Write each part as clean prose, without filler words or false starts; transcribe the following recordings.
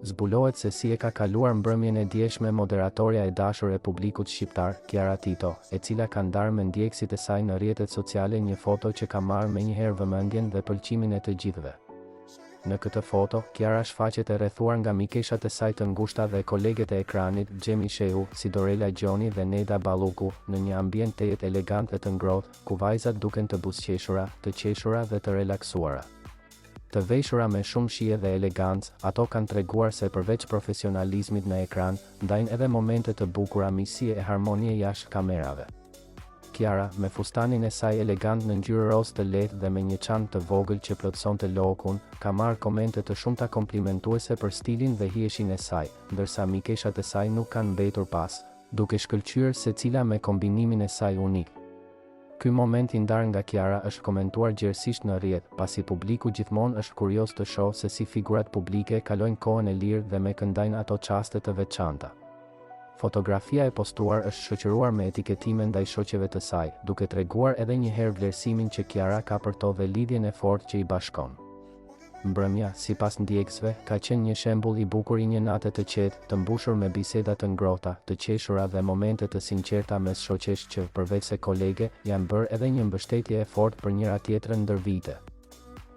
Zbulohet se si e ka kaluar mbrëmjen e djeshme moderatorja e dashur e publikut shqiptar, Kiara Tito, e cila ka ndarë me ndjekësit e saj në rrjetet sociale një foto që ka marrë menjëherë vëmendjen dhe pëlqimin e të gjithëve. Në këtë foto, Kiara shfaqet e rrethuar nga mikeshat e saj të ngushta dhe koleget e ekranit, Xhemi Shehu, Sidorela Gjoni dhe Neda Balluku, në një ambient tejet elegant e të ngrohtë, ku vajzat duken të buzëqeshura, të qeshura dhe të relaksuara. Të veshura me shumë shije dhe elegancë, ato kanë treguar se përveç profesionalizmit në ekran, ndajnë edhe momente të bukura miqësie e harmonie jashtë kamerave. Kiara, me fustanin e saj elegant në ngjyrë rozë të lehtë dhe me një çantë të vogël që plotësonte look-un, ka marrë komente të shumta komplimentuese për stilin dhe hijeshinë e saj, ndërsa mikeshat e saj nuk kanë mbetur pas, duke shkëlqyer secila me kombinimin e saj unik. Ky moment i ndarë nga Kiara është komentuar gjerësisht në rrjet, pasi publiku gjithmonë është kurioz të shohë se si figurat publike kalojnë kohën e lirë dhe me kë ndajnë ato çaste të veçanta. Fotografia e postuar është shoqëruar me etiketime ndaj shoqeve të saj, duke treguar edhe një herë vlerësimin që Kiara ka për to dhe lidhjen e fortë që i bashkon. Mbrëmja, sipas ndjekësve, ka qenë një shembull i bukur i një nate të qetë, të mbushur me biseda të ngrohta, të qeshura dhe momente të sinqerta mes shoqesh që, përveçse kolege, janë bërë edhe një mbështetje e fortë për njëra-tjetrën ndër vite.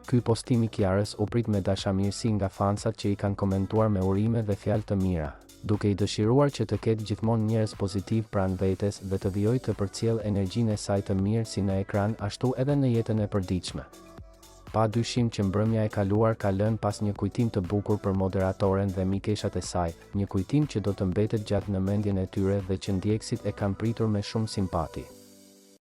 Ky postim i Kiarës u prit me dashamirësi nga fansat që i kanë komentuar me urime dhe fjalë të mira, duke i dëshiruar që të ketë gjithmonë njerëz pozitivë pranë vetes dhe të vijojë të përcjellë energjinë e saj të mirë si në ekran ashtu edhe në jetën e përditshme. Pa dyshim që mbrëmja e kaluar ka lënë pas një kujtim të bukur për moderatoren dhe mikeshat e saj, një kujtim që do të mbetet gjatë në mendjen e tyre dhe që ndjekësit e kanë pritur me shumë simpati.